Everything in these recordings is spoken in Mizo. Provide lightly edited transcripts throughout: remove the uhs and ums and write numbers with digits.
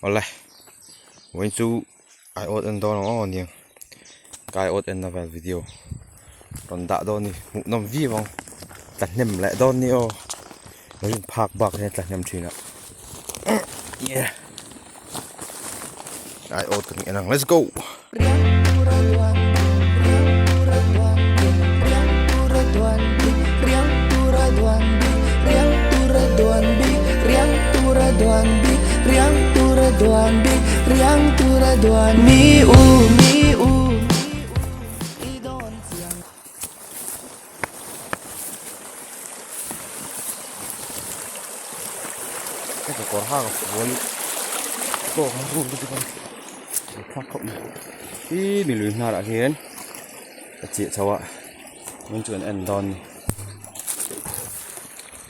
Awle vawiin chu aiawt en dawn ang aw aniang ka aiawt enna vel video rawn dah dawn a ni hmuhnawm viau ang tla hnem leh dawn a ni aw rin phak bak hian tla hnem thin a aiawt kan en ang let's go. Ka kekawr hak a fual tawk a rul lutuk a thlak khawp mai ih mi lui hnar ah hian ka chiah chho a min chuan en dawn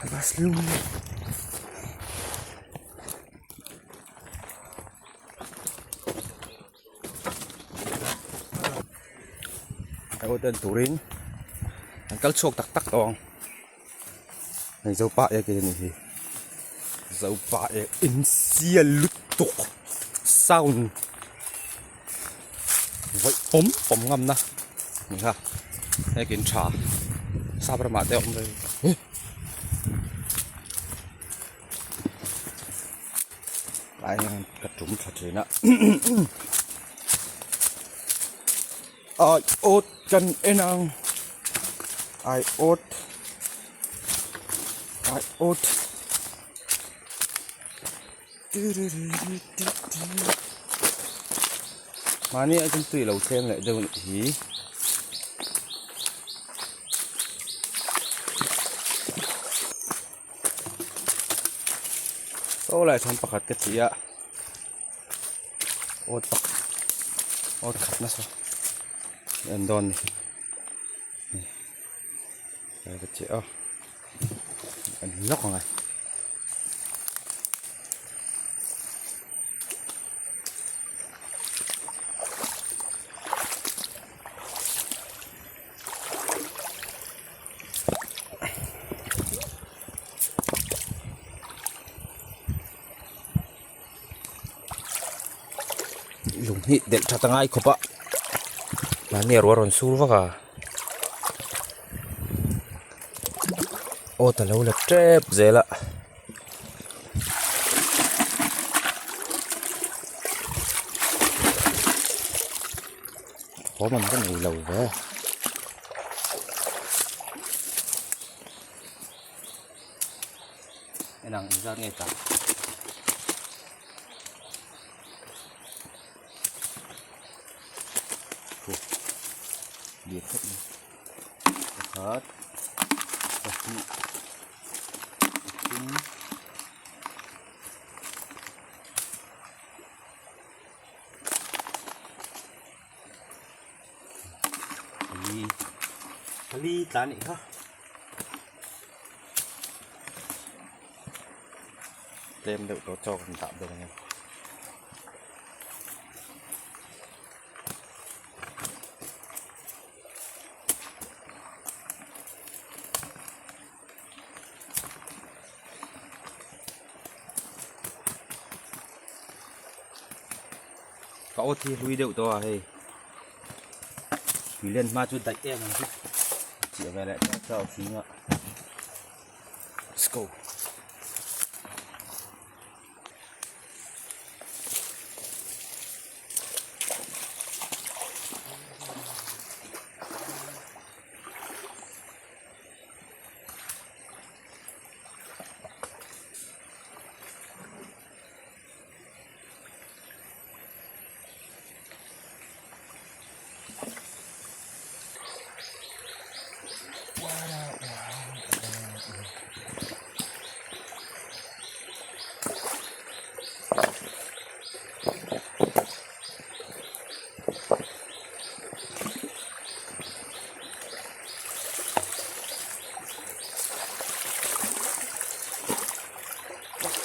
a ni. Hotel turin an kal chhuak tak tak tawh ang hei zopa ek a nih hi zopa ek insial lutuk sound vawi pawm pawm ngam na ni kha ekin tha sap ramah te a awm ve. Tlai hian ka tum tha thin a ai awt kan en ang ai awt ai awt mahni ah chuan tui a lo thleng leh deuh a nih hi. Saw lai chuan pakhat ka ti a awt pakhat awt khat nasa en dawn ni hei ka ti a en lawk ang e. Lung hi delh that a ngai khawp a mahni a ruah rawn sur vak a aw ta lo la tep zel a. Thawm an va nei lo ve. Enang engzat nge ta. Huh. Lian khawp mai. Pakhat. Pahnih. Pathum. Pali pali tla anih kha tlem deuh tawh chaw kan dah ber ang e. Ka awt hi hlui deuh tawh a hei tui len hma chu daih em ang chu chiah ve leh chauh chauh hring a let's go.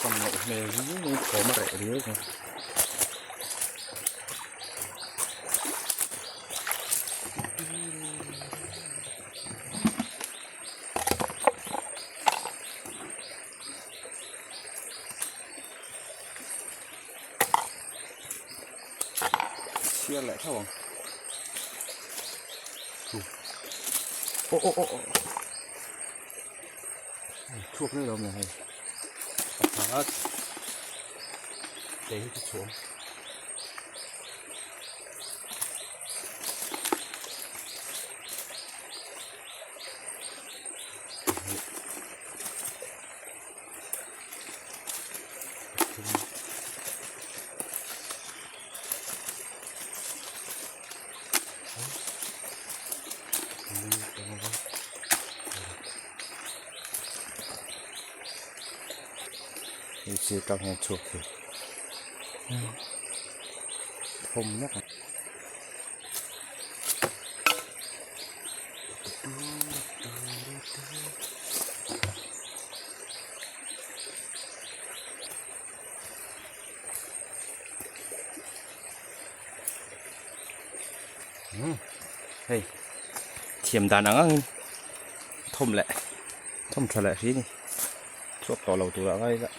Kan loh hmel riau mai thawm a reh riau mai. Chhiar leh theuh ang. Aw aw aw aw. Chhuak rei lo mai hei. Pakhat. Kei hi chu chhuam. Hei sir tang hian chhuak thei thawm nawk a. Hei thiam dan ang angin thawm leh thawm tha leh hri a ni chhuak tawh lo turah ngai ila.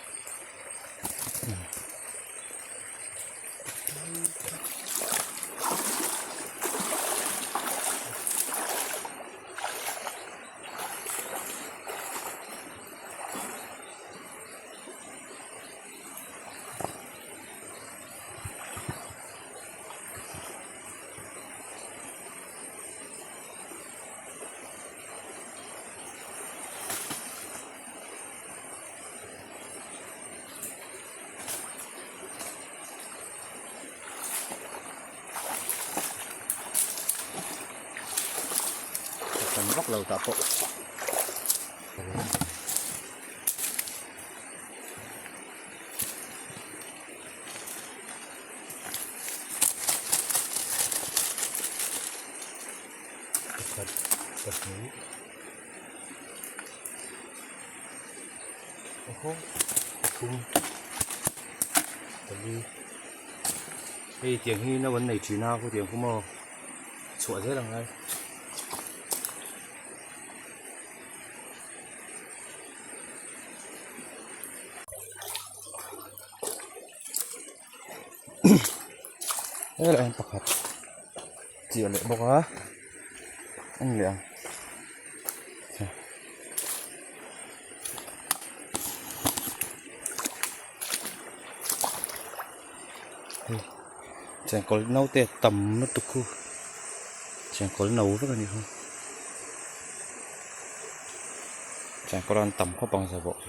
Tam vak lo tah pawh. Pakhat pahnih awhaw pathum pali hei tiang hi no an nei thin a khawtiang khu maw chhuah zel ang lai. Helai hian pakhat chiah leh bawk a a ni leh ang chengkawl naute a tam lutuk khu chengkawl no vek a nih kha chengkawl an tam khawp ang zau pawh.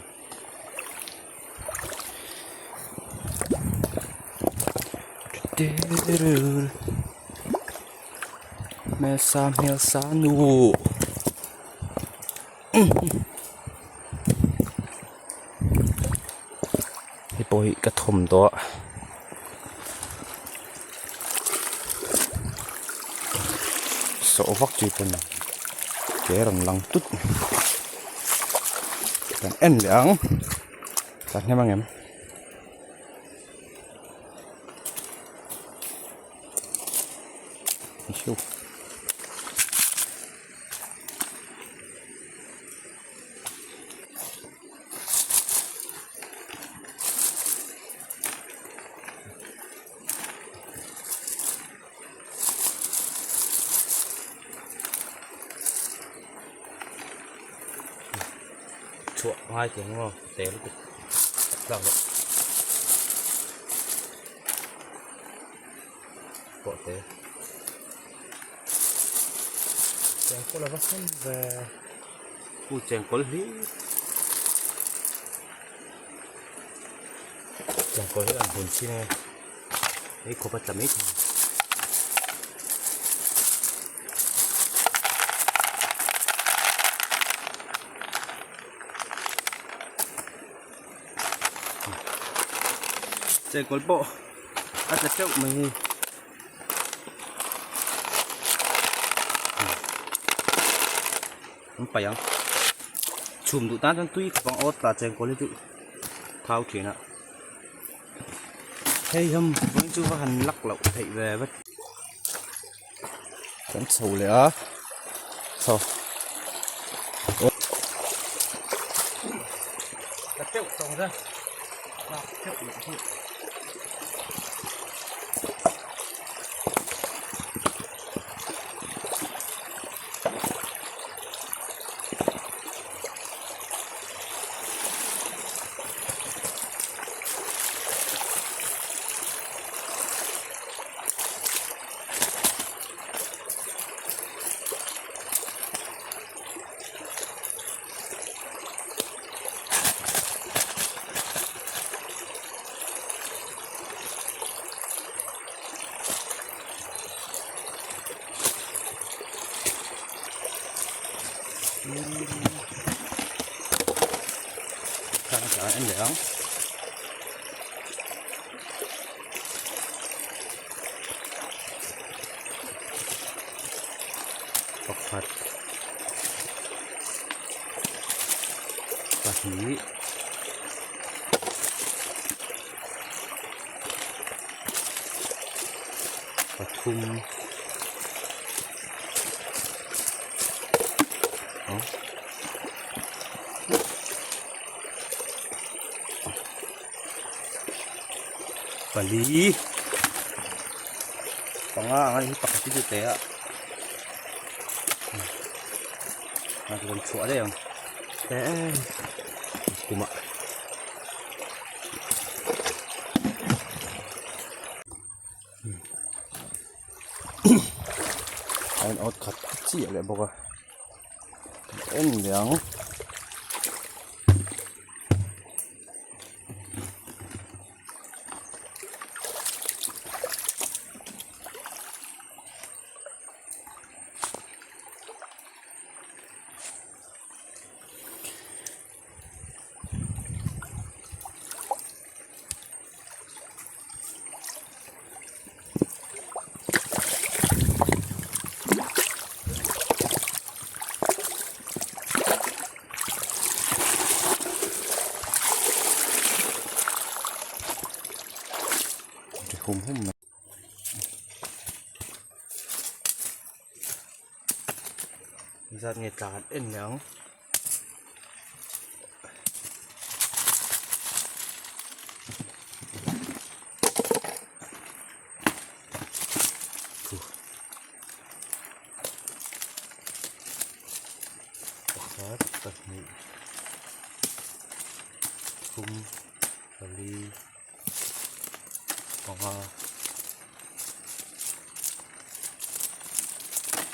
Hmelsa hmelsa nu hei pawh hi ka thawm tawh a sawh vak chi pawn ke rawn lang tut kan en leh ang kan hnem ang em. Chhuah ngai tih ang maw te lutuk tlak loh pawh te chengkawl a va hnem ve u chengkawl hlir chengkawl hi an bun chin e hei khawp a tla mai thei. Chengkawl pawh a tla teuh mai hei an paih ang chhum duh tan chuan tui khawp ang awt tla chengkawl hi chu thau thin a hei hian vawiin chu va han lak loh theih ve vat. Kan chho leh a chho ka teuh tawng zan lak teuh leh hi. Pakhat pahnih pathum pali panga ang a ni hi pakhat hi chu teh a a rawn chhuah daih ang eh kumah a in awt khat chiah leh bawk a en leh ang. Ri hum hum mai. Zat nge tla kan en leh ang. Pakhat pahnih thum pali panga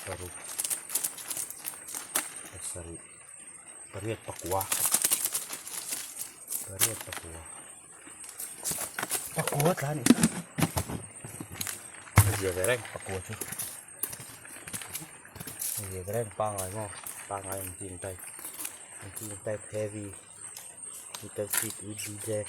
paruk pasarih pariat pakua pariat pakua pakua tla a nih kha a zia ve reng pakua chu. Hei reng pangngai maw pangngai ang chi ang type ang chi ang type heavy metal sheet with DJ.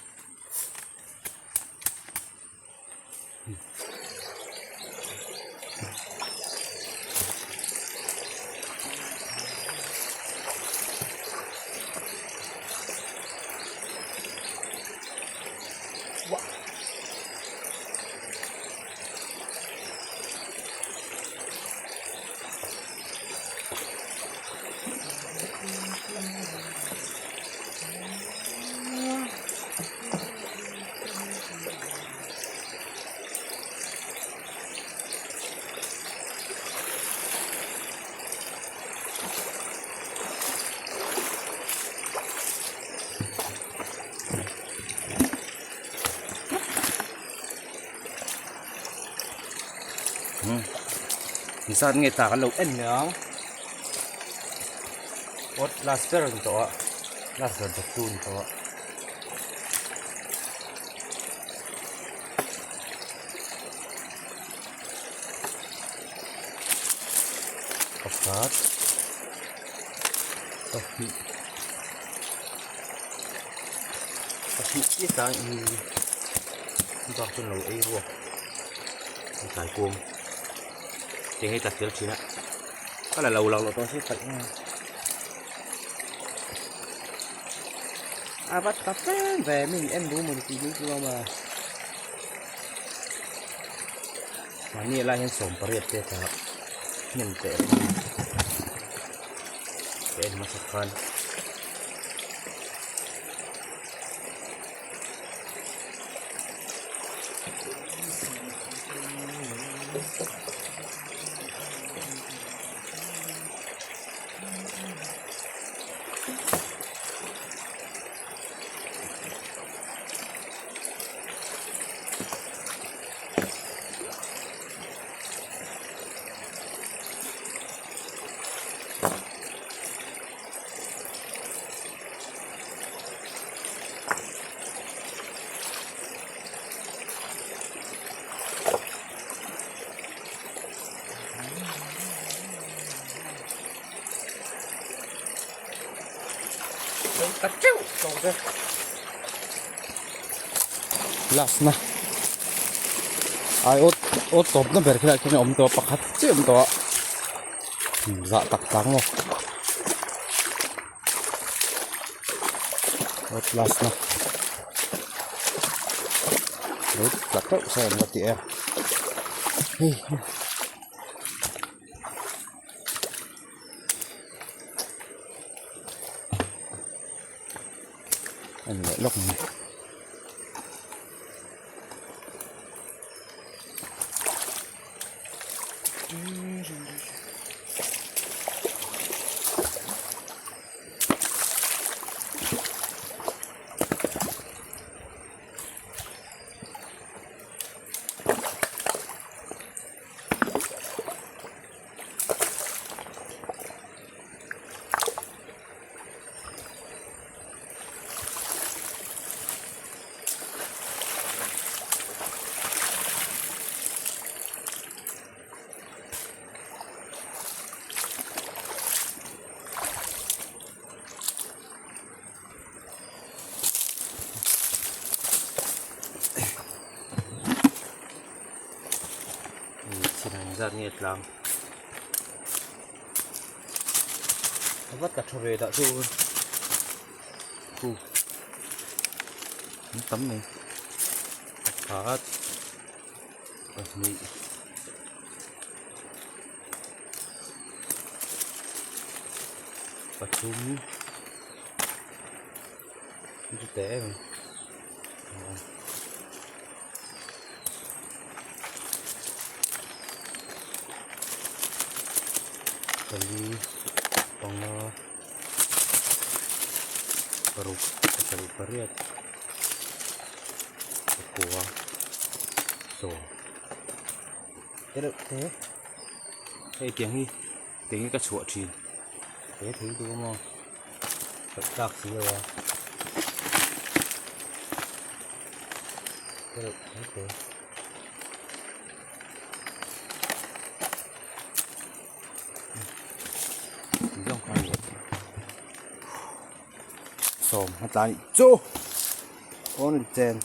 Zat nge tla kan lo en leh ang awt last ber a ni tawh a last ber dawt tu a ni tawh a. Pakhat pahnih pahnih chiah tlai in bak chuan lo ei ruak a tlai kuang tiang hi tla tel thin a ka la lo lak loh tawh se paih nge a va tha fem ve mi en duh maw ni tih mai chu awm a. Mahni ah lai hian 18 te tla hnem teh reng a ka en hmasa khan. Last na ai awt awt tawp na ber khilai khian a awm tawh a pakhat chiah a awm tawh a. Zah tak tak maw class na lo tla teuh se an va ti em hei en leh lawk mai. Zat nge tlang vat ka tha ve dah chu Khu an tam mai pakhat pahnih pathum chu teh em pali panga paruk pasarih pariat pakua sawm te reuh te hei tiang hi tiang hi ka chhuah thin he thei duh a maw hlauh tlak si lo a te reuh te te. Sawm a tla anih chu awn chen.